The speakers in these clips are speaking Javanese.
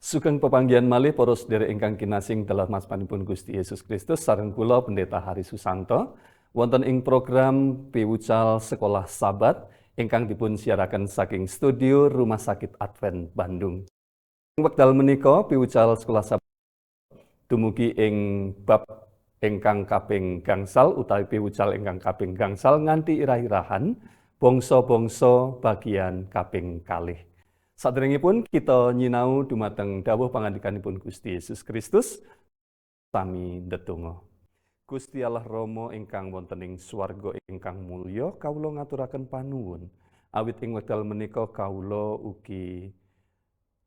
Sugeng pepanggihan malih para sedherek ingkang kinasih dalem asmanipun Gusti Yesus Kristus sareng kula, Pendeta Hari Susanto, wonten ing program Piwucal Sekolah Sabat ingkang dipun siaraken saking studio Rumah Sakit Advent Bandung. Wekdal menika Piwucal Sekolah Sabat dumugi ing bab ingkang kaping gangsal utawi piwucal ingkang kaping gangsal nganti irah-irahan bangsa-bangsa bagian kaping kalih. Saderengipun kita nyinau dumateng dawuh pangandikanipun Gusti Yesus Kristus, sami ndedonga. Gusti Allah Rama ingkang wonten ing swarga ingkang mulya, kawula ngaturaken panuwun awit ing wekdal menika kawula ugi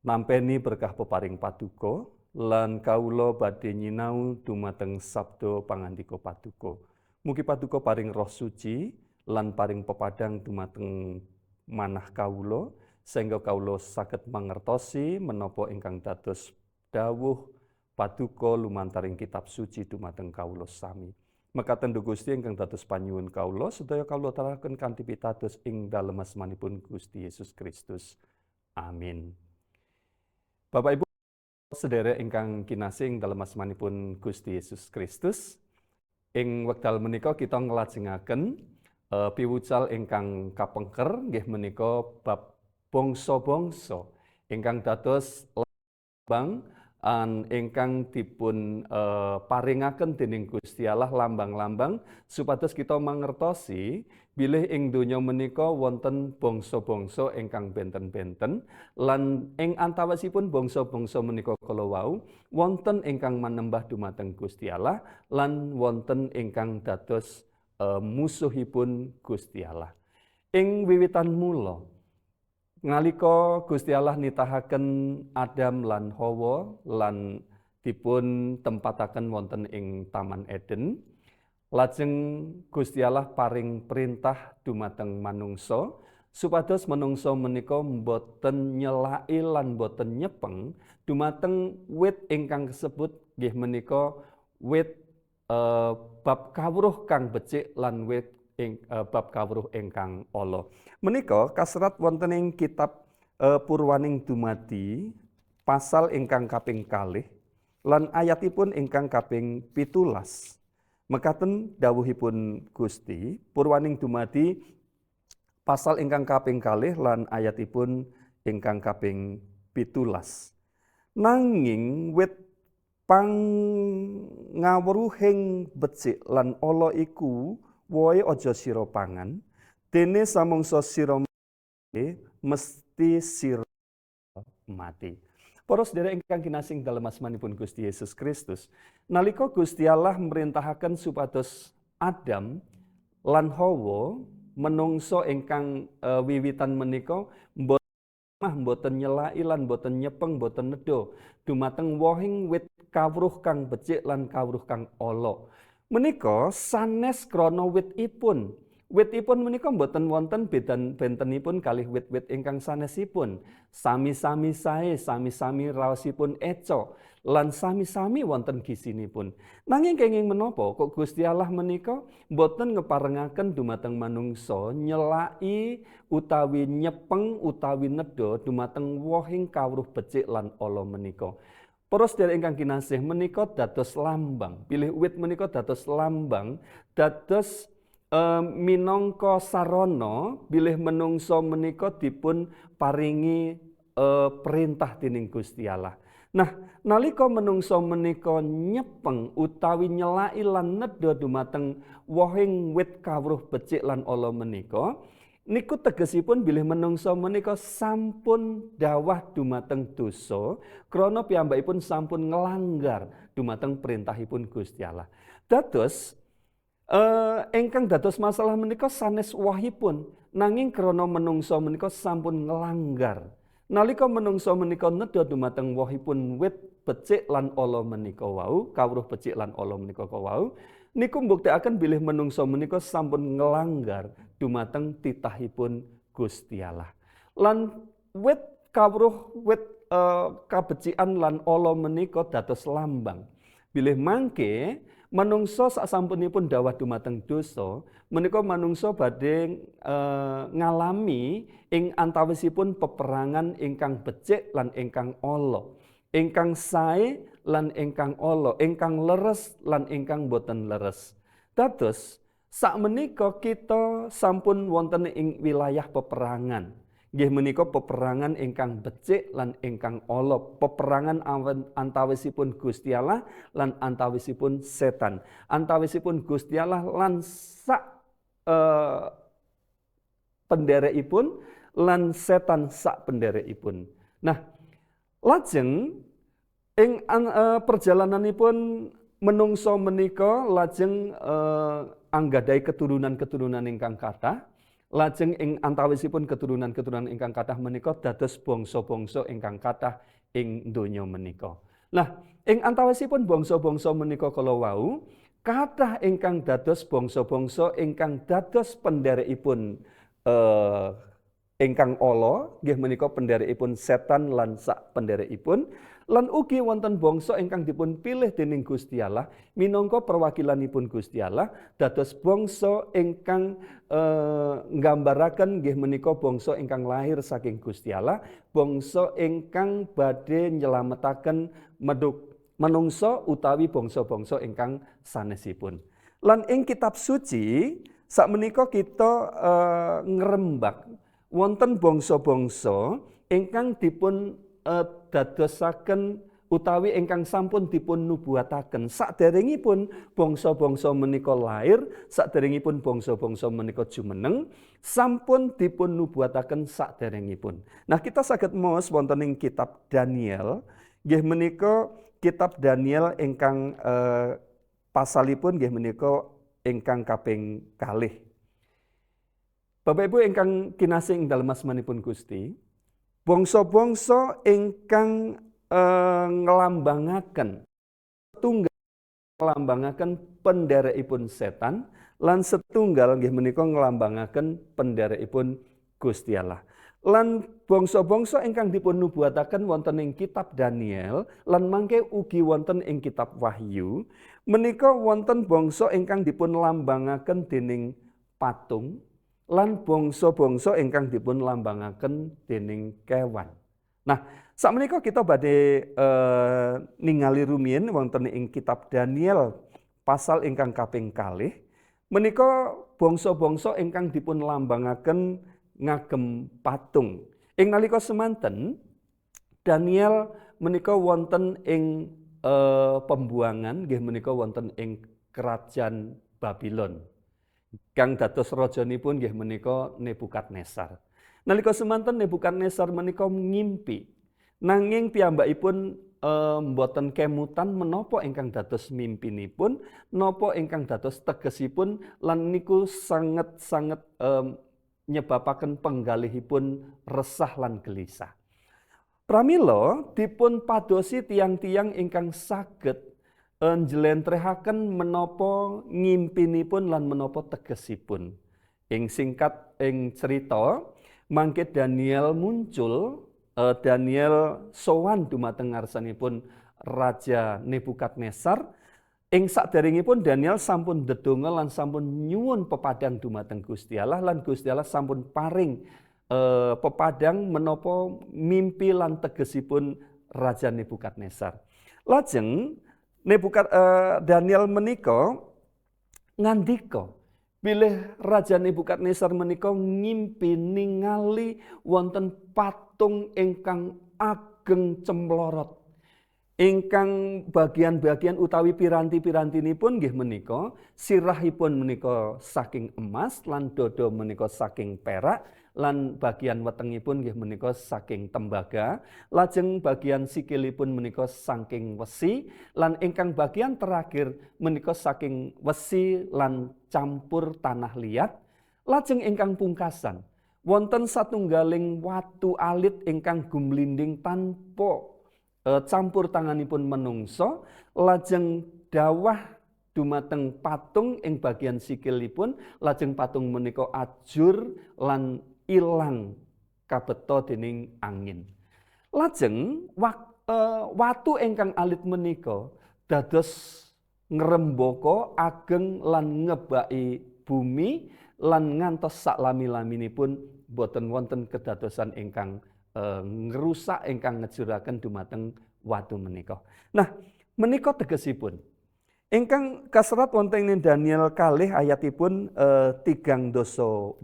nampeni berkah peparing Paduka lan kawula badhe nyinau dumateng sabda pangandika Paduka. Mugi Paduka paring Roh Suci lan paring pepadang dumateng manah kawula sehingga kawula saged mangertosi menapa ingkang dados dawuh Paduka lumantaring kitab suci dumateng kawula sami. Mekaten, Duh Gusti, ingkang dados panyuwun kawula sedaya, kawula aturaken kanthi pitados ing dalem asmanipun Gusti Yesus Kristus. Amin. Bapak, Ibu, sedherek ingkang kinasih dalem asmanipun Gusti Yesus Kristus, ing wekdal menika kita nglajengaken piwucal ingkang kapengker, nggih menika bab bangsa-bangsa ingkang dados lambang an ingkang dipun paringaken dening Gusti Allah, lambang-lambang supados kita mangertosi bilih ing donya menika wonten bangsa-bangsa ingkang benten-benten lan ing antawisipun bangsa-bangsa menika kala wau wonten ingkang manembah dumateng Gusti Allah lan wonten ingkang dados musuhipun Gusti Allah. Ing wiwitan mula, nalika Gusti Allah nitahaken Adam lan Hawa lan dipun tempataken wonten ing Taman Eden, lajeng Gusti Allah paring perintah dumateng manungsa supados manungsa menika boten nyelaki lan boten nyepeng dumateng wit ingkang kasebut, nggih menika wit bab kawruh kang becik lan wit ing bab kawruh ingkang ala. Menika kaserat wonten ing kitab Purwaning Dumadi pasal ingkang kaping 2 lan ayatipun ingkang kaping 17. Mekaten dawuhipun Gusti, Purwaning Dumadi pasal ingkang kaping 2 lan ayatipun ingkang kaping 17. "Nanging wit pangawruhing becik lan ala iku wohe aja sira pangan, dene samangsa sira mesti sira mati." Para sedherek ingkang kinasih dalem asmanipun Gusti Yesus Kristus, nalika Gusti Allah merintahaken supados Adam lan Hawa, menungso ingkang wiwitan menika, mboten nyelaki lan mboten nyepeng, mboten nedha dumateng wohing wit kawruh kang becik lan kawruh kang ala. Menika sanes krana witipun. Witipun menika mboten wonten bedan bentenipun kalih wit-wit ingkang sanesipun. Sami-sami sae, sami-sami raosipun eco, lan sami-sami wonten gizinipun. Nanging kenging menapa kok Gusti Allah menika mboten ngeparengaken dumateng manungsa nyelaki utawi nyepeng utawi nedha dumateng wohing kawruh becik lan ala menika? Para sedherek ingkang kinasih, menika dados lambang. Bilih wit menika dados lambang, dados minangka sarana bilih menungso menika dipun paringi perintah dening Gusti Allah. Nah, nalika menungso menika nyepeng utawi nyelaki lan nedha dumateng wohing wit kawruh becik lan ala menika, niku tegesipun bilih menungso menika sampun dawah dumateng dosa krana piyambakipun sampun ngelanggar dumateng perintahipun Gusti Allah. Dados ingkang dados masalah menika sanes wohipun, nanging krana menungso menika sampun ngelanggar. Nalika menungso menika nedha dumateng wohipun wit becik lan ala menika wau, kawruh becik lan ala menika wau, niku mbuktekaken bilih menungso menika sampun ngelanggar dumateng titahipun Gusti Allah. Lan wit kawruh wit kabecikan lan ala menika dados lambang bilih mangke manungsa sasampunipun dawah dumateng dosa menika manungsa badhe ngalami ing antawisipun peperangan ingkang becik lan ingkang ala. Ingkang sae lan ingkang ala, ingkang leres lan ingkang boten leres. Dados sakmenika kita sampun wonten ing wilayah peperangan. Nggih menika peperangan ingkang becik lan ingkang ala, peperangan antawisipun Gusti Allah lan antawisipun setan, antawisipun Gusti Allah lan sak penderekipun lan setan sak penderekipun. Nah, lajeng ing perjalananipun menungso menika lajeng anggadhahi keturunan-keturunan ingkang kathah. Lajeng ing antawisipun keturunan-keturunan ingkang kathah menika dados bangsa-bangsa ingkang kathah ing donya menika. Nah, ing antawisipun bangsa-bangsa menika kala wau, kathah ingkang dados bangsa-bangsa ingkang dados penderekipun ingkang ala, nggih menika penderekipun setan lan sak penderekipun, lan ugi wonten bangsa ingkang dipun pilih dening Gusti Allah minangka perwakilanipun Gusti Allah, dados bangsa ingkang nggambaraken nggih menika bangsa ingkang lahir saking Gusti Allah, bangsa ingkang badhe nyelametaken menungsa utawi bangsa-bangsa ingkang sanesipun. Lan ing kitab suci sakmenika kita ngrembak wonten bangsa-bangsa ingkang dipun dadosaken utawi ingkang sampun dipun nubuwataken saderengipun bangsa-bangsa menika lahir, saderengipun bangsa-bangsa menika jumeneng, sampun dipun nubuwataken saderengipun. Nah, kita saged maos wonten ing kitab Daniel, nggih menika kitab Daniel ingkang pasalipun nggih menika ingkang kaping kalih. Bapak Ibu ingkang kinasih ing dalem asmanipun Gusti, bangsa-bangsa ingkang nglambangaken tunggal nglambangaken penderekipun setan lan setunggal nggih menika nglambangaken penderekipun Gusti Allah. Lan bangsa-bangsa ingkang dipun nubuwataken wonten ing kitab Daniel lan mangke ugi wonten ing kitab Wahyu menika wonten bangsa ingkang dipun lambangaken dening patung lan bangsa-bangsa ingkang dipun lambangaken dening kewan. Nah, sakmenika kita badhe ningali rumiyin wonten ing kitab Daniel pasal ingkang kaping kalih menika bangsa-bangsa ingkang dipun lambangaken ngagem patung. Ing nalika semanten Daniel menika wonten ing pembuangan, nggih menika wonten ing kerajaan Babylon. Kang dados rajanipun nggih menika Nebukadnesar. Nalika semanten Nebukadnesar menika ngimpi. Nanging piyambakipun mboten kemutan menapa ingkang dados mimpinipun, napa ingkang dados tegesipun, lan niku sanget-sanget nyebabaken penggalihipun resah lan gelisah. Pramila dipun padosi tiang-tiang ingkang saged njlentrehaken menapa ngimpinipun lan menapa tegesipun. Ing singkat ing cerita, mangke Daniel muncul, Daniel sowan dumateng ngarsanipun Raja Nebukadnesar. Ing saderengipun Daniel sampun ndedonga lan sampun nyuwun pepadang dumateng Gusti Allah, lan Gusti Allah sampun paring pepadang menapa mimpi lan tegesipun Raja Nebukadnesar. Lajeng Daniel menika ngandika bilih Raja Nebukadnesar menika ngimpi ningali wonten patung ingkang ageng cemlorot, ingkang bagian-bagian utawi piranti-pirantinipun nggih menika sirahipun menika saking emas lan dodo menika saking perak, lan bagian wetengipun nggih menika saking tembaga, lajeng bagian sikilipun menika saking wesi, lan ingkang bagian terakhir menika saking wesi lan campur tanah liat. Lajeng ingkang pungkasan wonten satunggaling watu alit ingkang gumlinding tanpa campur tanganipun menungso, lajeng dawah dumateng patung ing bagian sikilipun, lajeng patung menika ajur lan ilang kabeta dening angin. Lajeng watu ingkang alit menika dados ngrembaka ageng lan ngebaki bumi lan ngantos saklami-laminipun boten wonten kedadosan ingkang ngrusak ingkang ngejuraken dumateng watu menika. Nah, menika tegesipun ingkang kaserat wonten ing Daniel kalih ayatipun 38,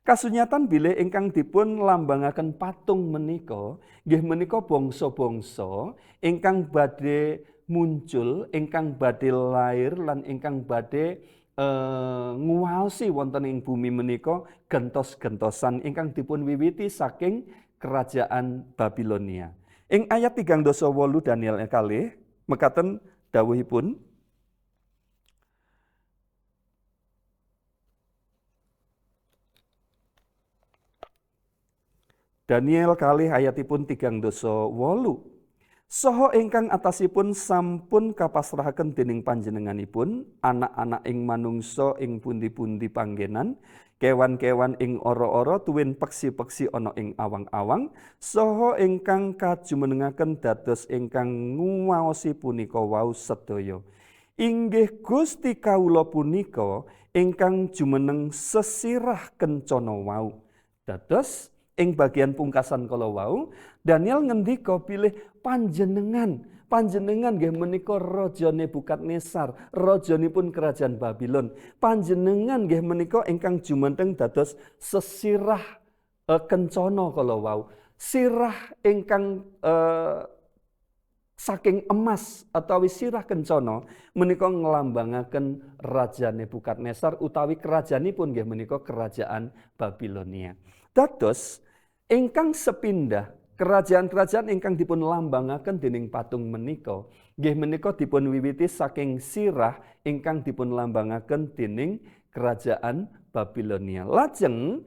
kasunyatan bilih ingkang dipun lambangaken patung menika nggih menika bangsa-bangsa ingkang badhe muncul, ingkang badhe lair lan ingkang badhe nguwaosi wonten ing bumi menika gentos-gentosan ingkang dipun wiwiti saking kerajaan Babilonia. Ing ayat 38 Daniel kalih mekaten dawuhipun, Daniel kalih ayatipun 38. Saha ingkang atasipun sampun kapasrahaken dening panjenenganipun anak-anak ing manungsa ing pundi-pundi panggenan, kewan-kewan ing ora-ora tuwin peksi-peksi ana ing awang-awang, saha ingkang kajumenengaken dados ingkang nguwaosi punika wau sedaya. Inggih Gusti kawula punika ingkang jumeneng sesirah kencana wau. Dados ing bagian pungkasan kala wau, Daniel ngendika bilih panjenengan nggih menika Raja Nebukadnesar, rajanipun kerajaan Babylon. Panjenengan nggih menika ingkang jumeneng dados sesirah kencana kala wau. Sirah ingkang saking emas utawi sirah kencana menika nglambangaken Raja Nebukadnesar utawi kerajaanipun nggih menika kerajaan Babilonia. Dados ingkang sepindah kerajaan-kerajaan ingkang dipun lambangaken dening patung menika nggih menika dipun wiwiti saking sirah ingkang dipun lambangaken dening kerajaan Babilonia. Lajeng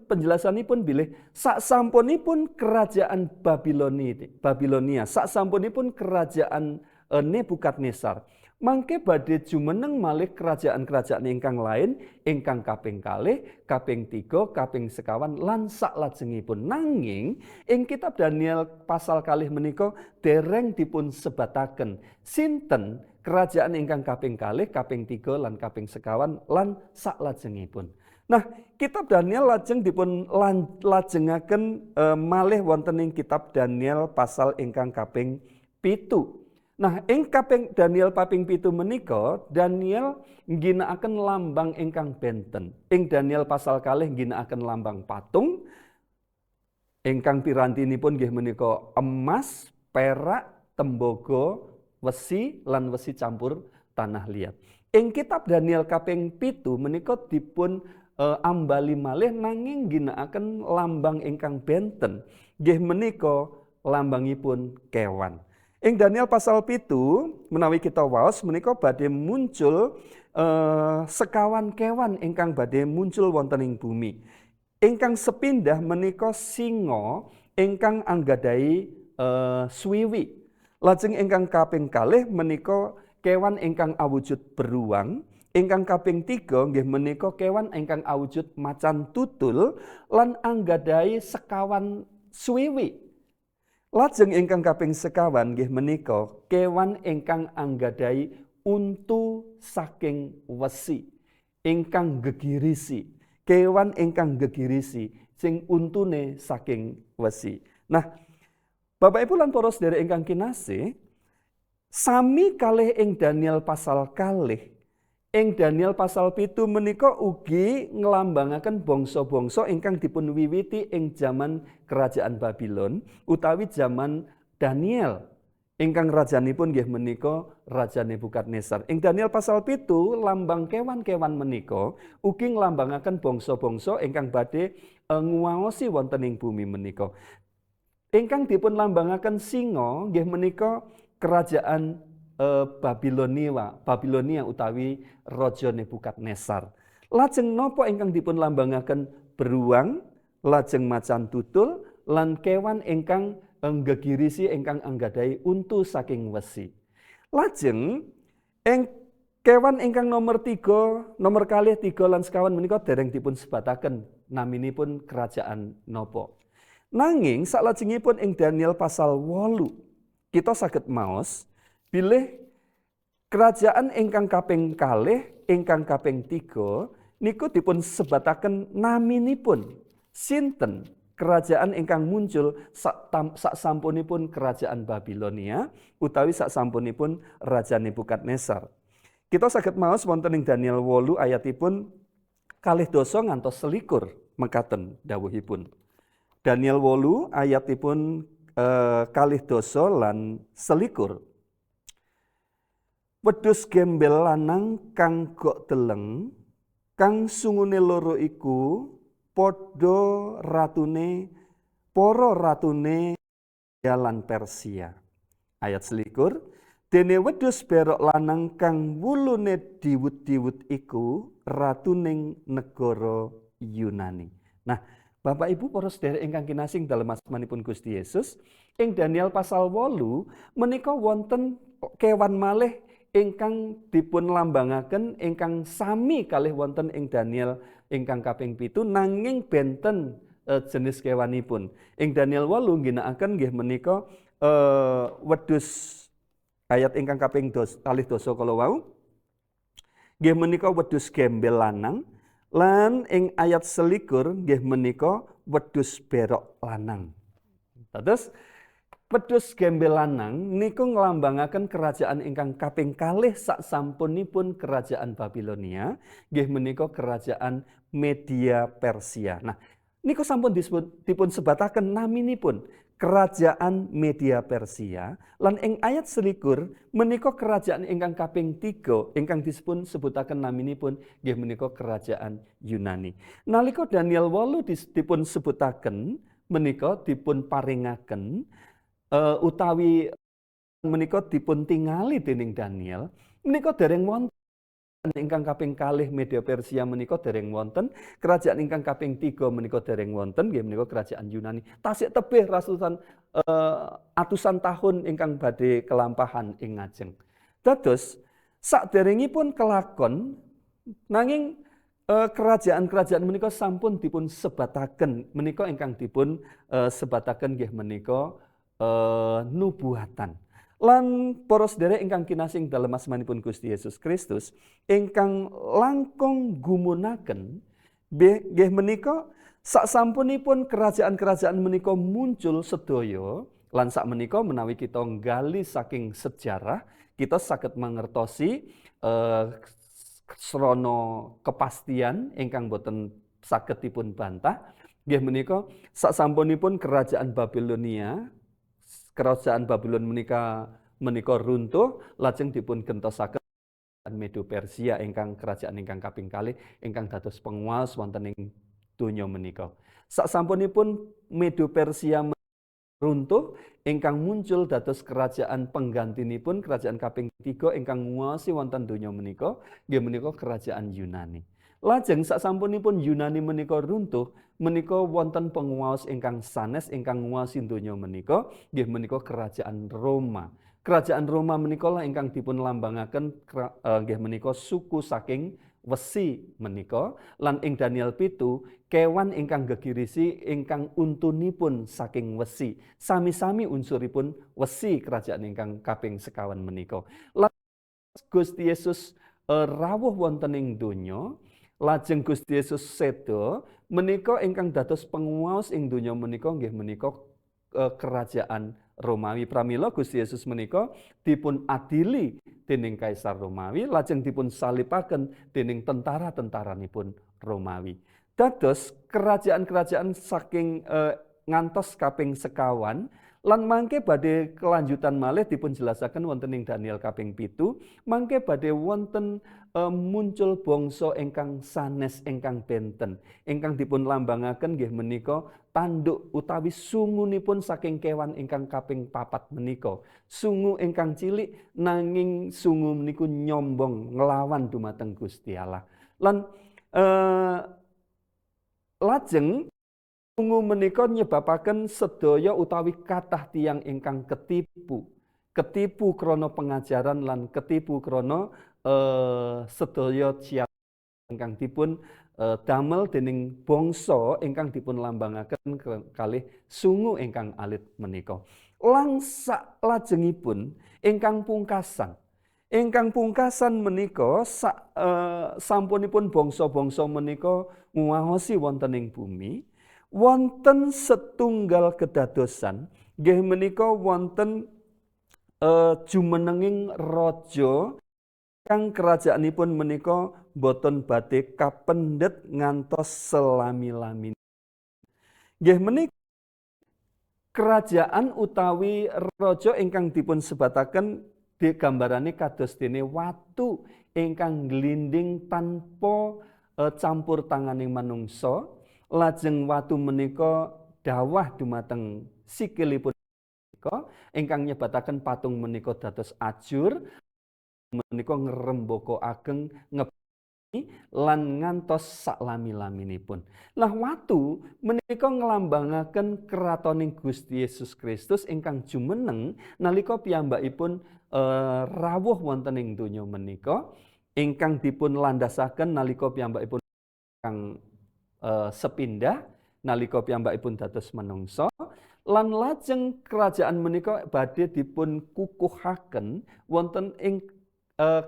penjelasanipun bilih saksampunipun kerajaan Babilonia, saksampunipun kerajaan Nebukadnesar, mangke badhe jumeneng malih kerajaan-kerajaan ingkang lain ingkang kaping kalih, kaping 3, kaping sekawan lan saklajengipun. Nanging ing kitab Daniel pasal kalih menika dereng dipun sebataken sinten kerajaan ingkang kaping kalih, kaping 3 lan kaping sekawan lan saklajengipun. Nah, kitab Daniel lajeng dipun lajengaken malih wonten ing kitab Daniel pasal ingkang kaping 7. Nah, ing kaping Daniel kaping 7 menika Daniel ngginakaken lambang ingkang benten. Ing Daniel pasal kalih ngginakaken lambang patung ingkang pirantinipun nggih menika emas, perak, tembaga, wesi lan wesi campur tanah liat. Ing kitab Daniel kaping 7 menika dipun ambali malih nanging ngginakaken lambang ingkang benten. Nggih menika lambangipun kewan. Ing Daniel pasal 7 menawi kita waos menika badhe muncul sekawan kewan ingkang badhe muncul wonten ing bumi. Ingkang sepindah menika singa ingkang anggadhahi swiwi. Lajeng ingkang kaping kalih menika kewan ingkang awujud beruang. Ingkang kaping 3 nggih menika kewan ingkang awujud macan tutul lan anggadhahi sekawan swiwi. Lajeng ingkang kaping sekawan nggih menika kewan ingkang anggadhahi untu saking wesi, ingkang gegirisi, kewan ingkang gegirisi sing untune saking wesi. Nah, Bapak Ibu lan para sedherek ingkang kinasih, sami kalih ing Daniel pasal kalih, ing Daniel pasal 7 menika ugi nglambangaken bangsa-bangsa ingkang dipun wiwiti ing jaman kerajaan Babylon utawi jaman Daniel ingkang rajanipun nggih menika Raja Nebukadnesar. Ing Daniel pasal 7 lambang kewan-kewan menika ugi nglambangaken bangsa-bangsa ingkang badhe nguwaosi wonten ing bumi menika. Ingkang dipun lambangaken singa nggih menika kerajaan Babilonia utawi Raja Nebukadnesar. Lajeng napa ingkang dipun lambangaken beruang, lajeng macan tutul lan kewan ingkang nggegirisi ingkang anggadhahi untu saking wesi. Lajeng ing kewan ingkang nomor 3, nomor kalih 3 lan sekawan menika dereng dipun sebataken naminipun kerajaan napa. Nanging saklajengipun ing Daniel pasal 8 kita saged maos bilih kerajaan ingkang kaping kalih, ingkang kaping 3 niku dipun sebataken naminipun sinten Kerajaan ingkang muncul sak sampunipun kerajaan Babilonia utawi sak sampunipun Raja Nebukadnezar. Kita saged maos wonten ing Daniel 8 ayatipun 12 ngantos 21 mekaten dawuhipun. Daniel 8 ayatipun 12 lan 21. Wedhus gembel lanang kang gok deleng, kang sungune loro iku padha ratune para ratune lan Persia. Ayat 21, dene wedhus berok lanang kang wulune diwut-diwut iku ratuning negara Yunani. Nah, Bapak Ibu para sedherek ingkang kinasih dalem asmanipun Gusti Yesus, ing Daniel pasal 8 menika wonten kewan malih ingkang dipun lambangaken ingkang sami kalih wonten ing Daniel ingkang kaping 7 nanging benten jenis kewanipun. Ing Daniel 8 ngginakaken nggih menika wedhus ayat ingkang kaping 12 kala wau nggih menika wedhus gembel lanang lan ing ayat 21 nggih menika wedhus berok lanang. Dados wedhus gembel lanang niku nglambangaken kerajaan ingkang kaping kalih sak sampunipun kerajaan Babilonia nggih menika kerajaan Media Persia. Nah, niku sampun dipun sebataken naminipun kerajaan Media Persia lan ing ayat 21 menika kerajaan ingkang kaping 3 ingkang dipun sebutaken naminipun nggih menika kerajaan Yunani. Nalika Daniel 8 dipun sebutaken menika dipun paringaken utawi menika dipun tingali dening Daniel menika dereng wonten ingkang kaping kalih Media Persia menika dereng wonten, kerajaan ingkang kaping 3 menika dereng wonten nggih menika kerajaan Yunani. Tasik tebih ratusan atusan tahun ingkang badhe kelampahan ing ngajeng. Dados saderengipun kelakon nanging kerajaan-kerajaan menika sampun dipun sebataken menika ingkang dipun sebataken nggih menika nubuatan. Lan para sedherek ingkang kinasih dalem asmanipun Gusti Yesus Kristus ingkang langkung gumunaken nggih menika sak sampunipun kerajaan-kerajaan menika muncul sedaya lan sak menika menawi kita nggali saking sejarah kita saged mangertosi srana kepastian ingkang boten saged dipun bantah nggih menika sak sampunipun kerajaan Babilonia, kerajaan Babylon menika runtuh lajeng dipun gentosaken Medo Persia ingkang kerajaan ingkang kaping kalih ingkang dados penguasa wonten ing donya menika. Saksampunipun Medo Persia runtuh ingkang muncul dados kerajaan penggantinipun kerajaan kaping 3 ingkang nguwasi wonten donya menika nggih menika kerajaan Yunani. Lajeng saksampunipun Yunani menika runtuh menika wonten penguwaos ingkang sanes ingkang nguwasi donya menika nggih menika kerajaan Roma. Kerajaan Roma menika lah ingkang dipun lambangaken nggih menika suku saking wesi menika lan ing Daniel 7 kewan ingkang gegirisi ingkang untunipun saking wesi. Sami-sami unsuripun wesi kerajaan ingkang kaping sekawan menika. Lan Gusti Yesus rawuh wonten ing donya, lajeng Gusti Yesus seda menika ingkang dados penguwaos ing donya menika nggih menika kerajaan Romawi. Pramila Gusti Yesus menika dipun adili dening Kaisar Romawi lajeng dipun salipaken dening tentara-tentaranipun Romawi. Dados kerajaan-kerajaan saking ngantos kaping sekawan lan mangke badhe kelanjutan malih dipun jelasaken wonten ing Daniel kaping 7 mangke badhe wonten muncul bangsa ingkang sanes ingkang benten ingkang dipun lambangaken nggih menika tanduk utawi sungunipun saking kewan ingkang kaping 4 menika. Sungu ingkang cilik nanging sungu meniku nyombong nglawan dumateng Gusti Allah. Lan lajeng sungu menika nyebabaken sedaya utawi kathah tiyang ingkang ketipu. Ketipu krana pengajaran lan ketipu krana sedaya ciat ingkang dipun damel dening bangsa ingkang dipun lambangaken kalih sungu ingkang alit menika. Langsak lajengipun ingkang pungkasan. Ingkang pungkasan menika sampunipun bangsa-bangsa menika nguwaosi wonten ing bumi, Wonten setunggal kedadosan nggih menika wonten jumenenging raja kang kerajaanipun menika boten badhe kapendet ngantos selami-lami. Nggih menika kerajaan utawi raja ingkang dipun sebataken digambarane kados dene watu ingkang glinding tanpa campur tanganing manungsa, lajeng watu menika dawah dumateng sikilipun menika ingkang nyebataken patung menika dados ajur menika ngrembaka ageng lan ngantos saklami-laminipun. Lah watu menika nglambangaken kratoning Gusti Yesus Kristus ingkang jumeneng nalika piyambakipun rawuh wonten ing donya menika ingkang dipun landasaken nalika piyambakipun kang sepindah nalika piyambakipun dados manungsa lan lajeng kerajaan menika badhe dipun kukuhaken wonten ing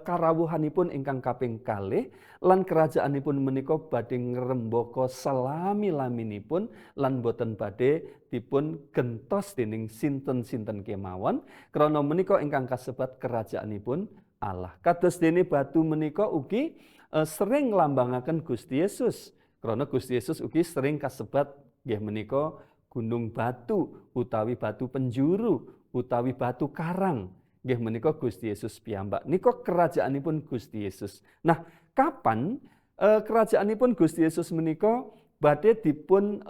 karawuhanipun ingkang kaping kalih lan kerajaanipun menika badhe ngrembaka selami-laminipun lan boten badhe dipun gentos dening sinten-sinten kemawon krana menika ingkang kasebat kerajaanipun Allah. Kados dene batu menika ugi sering nglambangaken Gusti Yesus. Krana Gusti Yesus ugi sering kasebat nggih menika gunung batu utawi batu penjuru utawi batu karang. Nggih menika Gusti Yesus piyambak. Nika kerajaanipun Gusti Yesus. Nah, kapan kerajaanipun Gusti Yesus menika badhe dipun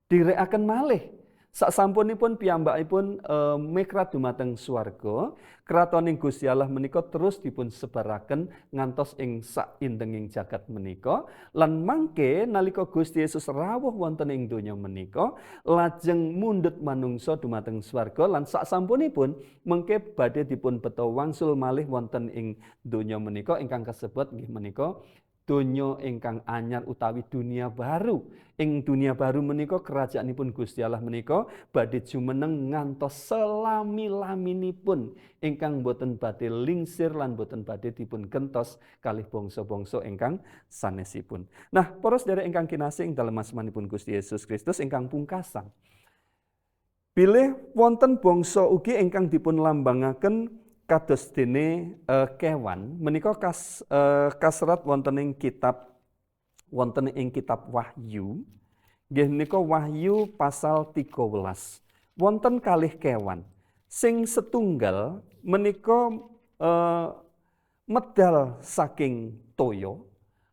direkaken malih? Sasampunipun piyambakipun mekrat dumateng swarga, kratoning Gusti Allah menika terus dipun sebaraken ngantos ing saindenging jagat menika lan mangke nalika Gusti Yesus rawuh wonten ing donya menika lajeng mundhut manungsa dumateng swarga lan sasampunipun mengke badhe dipun beto wangsul malih wonten ing donya menika ingkang kasebut nggih menika donya ingkang anyar utawi dunia baru. Ing dunia baru menika kerajaanipun Gusti Allah menika badhe jumeneng ngantos selami-laminipun ingkang boten badhe lingsir lan boten badhe dipun gentos kalih bangsa-bangsa ingkang sanesipun. Nah, para sedherek ingkang kinasih ing dalem asmanipun Gusti Yesus Kristus ingkang pungkasan. Bilih wonten bangsa ugi ingkang dipun lambangaken kados dene kewan menika kaserat wonten ing kitab Wahyu nggih menika Wahyu pasal 13 wonten kalih kewan sing setunggal menika medal saking toya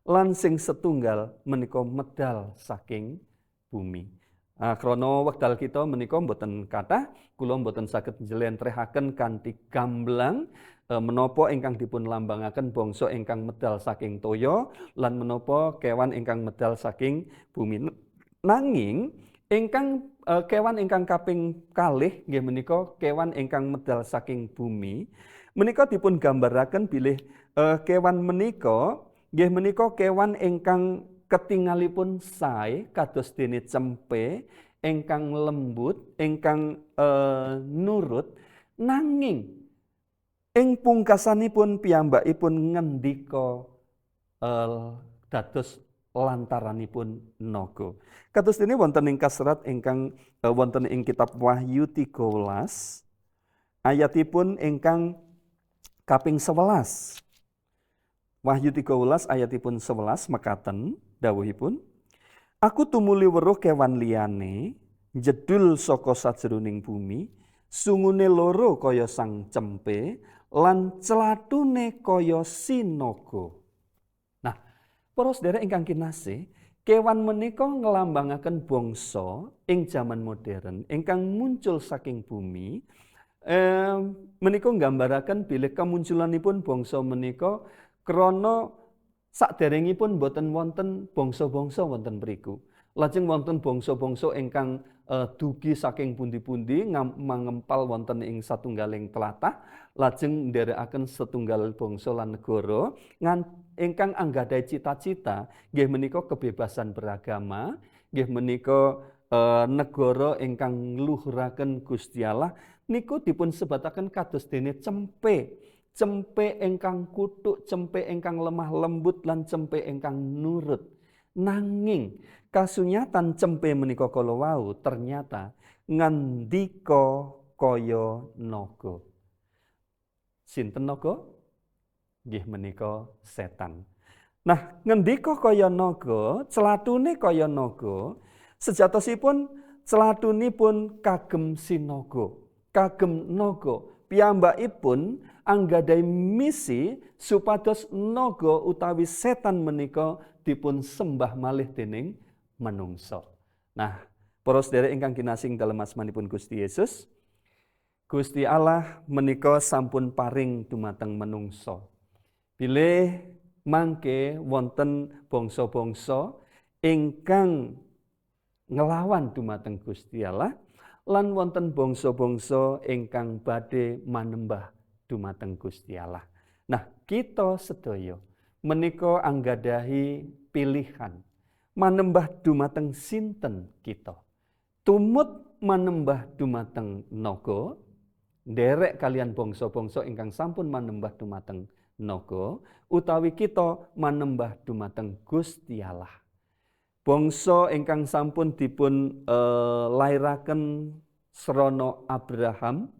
lan sing setunggal menika medal saking bumi. Nah, krana wekdal kita menika mboten kathah, kula mboten saged njlentrehaken kanthi gamblang menapa ingkang dipun lambangaken bangsa ingkang medal saking toya lan menapa kewan ingkang medal saking bumi. Nanging ingkang kewan ingkang kaping kalih nggih menika kewan ingkang medal saking bumi menika dipun gambaraken bilih kewan menika nggih menika kewan ingkang ketingalipun sae kados dene cempe ingkang lembut ingkang nurut, nanging ing pungkasanipun piyambakipun ngendika dados lantaranipun naga. Kados dene wonten ing kaserat ingkang wonten ing kitab Wahyu 13 ayatipun ingkang kaping 11. Wahyu 13 ayatipun 11 mekaten dawuhipun, "Aku tumuli weruh kewan liyane jedul saka sajroning bumi, sungune loro kaya sang cempe lan clatune kaya sinaga." Nah, para sedherek ingkang kinasih, kewan menika nglambangaken bangsa ing jaman modern ingkang muncul saking bumi. Menika nggambaraken bilih kemunculanipun bangsa menika krana saderengipun boten wonten bangsa-bangsa wonten mriku. Lajeng wonten bangsa-bangsa ingkang dugi saking pundi-pundi mangempal wonten ing satunggaling tlatah, lajeng nderekaken setunggal bangsa lan negara ingkang anggadhahi cita-cita nggih menika kebebasan beragama, nggih menika negara ingkang ngluhuraken Gusti Allah niku dipun sebataken kados dene cempe. Cempe ingkang kuthuk, cempe ingkang lemah lembut lan cempe ingkang nurut. Nanging kasunyatan cempe menika kala wau ternyata ngandika kaya naga. Sinten naga? Nggih menika setan. Nah, ngendika kaya naga, celatune kaya naga, sejatosipun celatunipun kagem si naga, kagem naga. Piyambakipun anggadhahi misi supados naga utawi setan menika dipun sembah malih dening manungsa. Nah, para sedherek ingkang kinasih dalem asmanipun Gusti Yesus, Gusti Allah menika sampun paring dumateng manungsa. Bilih mangke wonten bangsa-bangsa ingkang nglawan dumateng Gusti Allah lan wonten bangsa-bangsa ingkang badhe manembah dumateng Gusti Allah. Nah, kita sedaya menika anggadhahi pilihan manembah dumateng sinten kita. Tumut manembah dumateng naga, nderek kalian bangsa-bangsa ingkang sampun manembah dumateng naga, utawi kita manembah dumateng Gusti Allah. Bangsa ingkang sampun dipun lairaken srana Abraham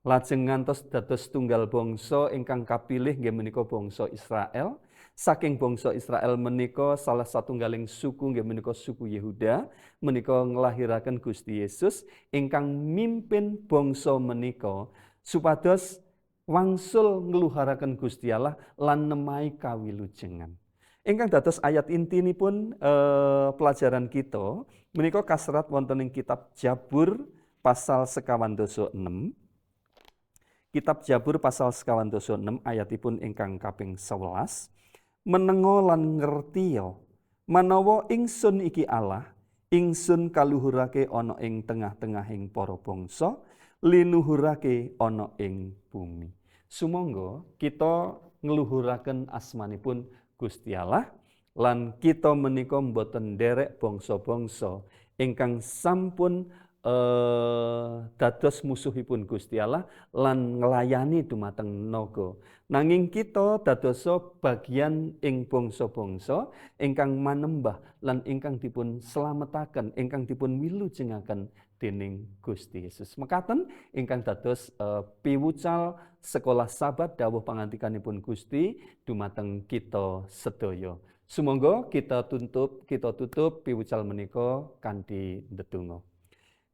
lajeng ngantos dados tunggal bangsa ingkang kapilih nggih menika bangsa Israel. Saking bangsa Israel menika salah satunggaling suku nggih menika suku Yehuda menika nglahiraken Gusti Yesus ingkang mimpin bangsa menika supados wangsul ngluharaken Gusti Allah lan nemahi kawilujengan. Ingkang dados ayat intinipun pelajaran kita menika kaserat wonten ing kitab Jabur pasal 96. Kitab Jabur pasal 96 ayatipun ingkang kaping 11. Menengo lan ngertiya manawa ingsun iki Allah, ingsun kaluhurake ana ing tengah-tengahing para bangsa, linuhurake ana ing bumi. Sumangga kita ngluhuraken asmanipun Gusti Allah lan kita menika mboten nderek bangsa-bangsa ingkang sampun dados musuhipun Gusti Allah lan nglayani dumateng naga. Nanging kita dadosa bagian ing bangsa-bangsa ingkang manembah lan ingkang dipun selametaken, ingkang dipun wilujengaken dening Gusti Yesus. Mekaten ingkang dados piwucal sekolah Sabat dawuh pangandikanipun Gusti dumateng kita sedaya. Sumangga kita tutup piwucal menika kanthi ndedonga.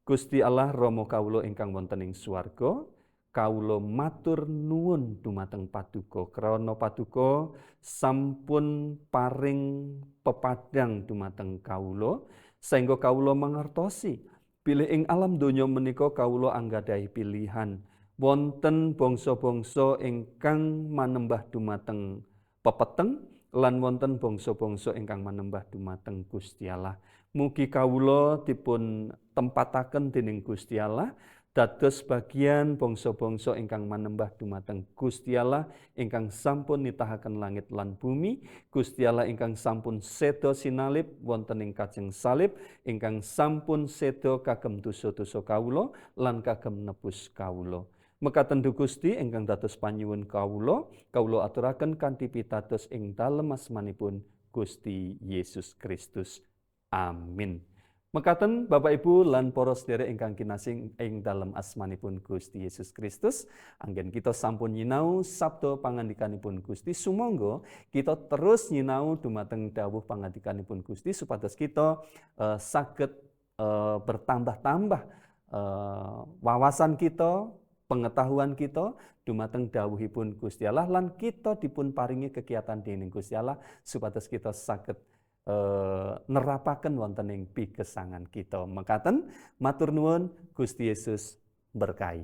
Gusti Allah Rama kawula ingkang wonten ing swarga, kawula matur nuwun dumateng Paduka krana Paduka sampun paring pepadang dumateng kawula saengga kawula mangertosi bilih ing alam donya menika kawula anggadhahi pilihan wonten bangsa-bangsa ingkang manembah dumateng pepeteng lan wonten bangsa-bangsa ingkang manembah dumateng Gusti Allah. Mugi kawula dipun tempataken dening Gusti Allah dados bagian bangsa-bangsa ingkang manembah dumateng Gusti Allah ingkang sampun nitahaken langit lan bumi, Gusti Allah ingkang sampun seda sinalib wonten ing kajeng salib, ingkang sampun seda kagem dosa-dosa kawula lan kagem nebus kawula. Mekaten duh Gusti ingkang dados panyuwun kawula, kawula aturaken kanthi pitados ing dalem asmanipun Gusti Yesus Kristus. Amin. Mekaten Bapak Ibu lan para sedherek ingkang kinasih ing dalem asmanipun Gusti Yesus Kristus, anggen kita sampun nyinau sabda pangandikanipun Gusti, sumangga kita terus nyinau dumateng dawuh pangandikanipun Gusti supados kita saged bertambah-tambah wawasan kita, pengetahuan kita dumateng dawuhipun Gusti Allah lan kita dipun paringi kekiatan dening Gusti Allah supados kita saged nerapaken wonten ing pigesangan kita. Mekaten matur nuwun, Gusti Yesus berkahi.